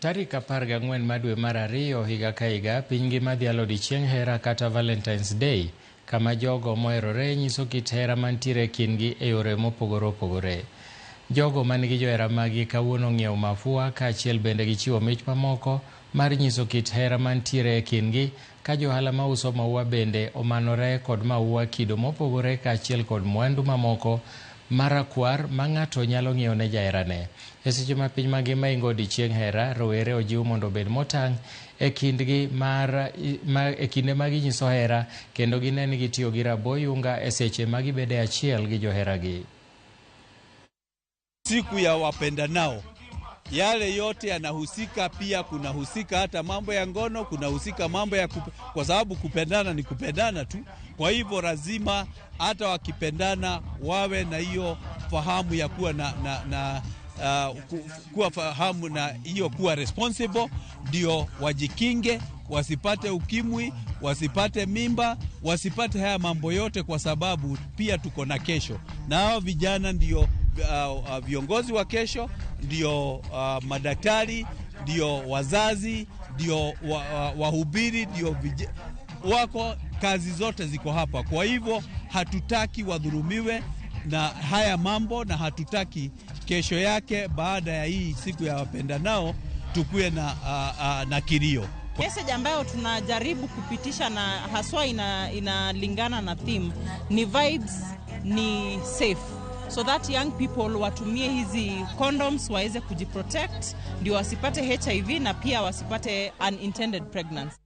Tarik 14 mar dwe mar ariyo higa ka higa, piny ngima dhialo odiechieng hera kata Valentine's Day, kama jogo moherore nyiso kit hera mantiere e kindgi e yore mopogore opogore. Jogo man gi johera maggi kawuono ong'iewo mafua kaachiel bende gi chiwo mich mamoko mar nyiso kit hera mantiere e kindgi, ka johala mauso maua bende omanore kod maua kido mopogore kaachiel kod mwandu mamoko marakwar ma ng'ato nyalo ng'iewo ne jaherane. E seche ma piny mangima ingo odiechieng hera, rowere ojiw mondo obed motang' e kindgi mar ma, e kinde ma ginyiso hera kendo gine ni gitiyo gi rabo yunga e seche ma gibedo e achiel gi joheragi. Siku ya wapendanao, yale yote yanahusika, pia kunahusika hata mambo ya ngono, kunahusika mambo ya kwa sababu kupendana ni kupendana tu. Kwa hivyo lazima hata wakipendana wawe na hiyo fahamu ya kuwa na kuwa fahamu na hiyo kuwa responsible, ndio wajikinge wasipate ukimwi, wasipate mimba, wasipate haya mambo yote, kwa sababu pia tuko na kesho, na hao vijana ndio viongozi wa kesho, ndio madaktari, ndio wazazi, ndio wahubiri, ndio wako kazi zote ziko hapa. Kwa hivyo hatutaki wadhulumiwe na haya mambo, na hatutaki kesho yake baada ya hii siku ya wapendanao tukuwe na kilio. Message ambayo tunajaribu kupitisha na haswa inalingana na theme ni vibes ni safe, so that young people watumie hizi condoms waweze kujiprotect ndio wasipate HIV na pia wasipate unintended pregnancy.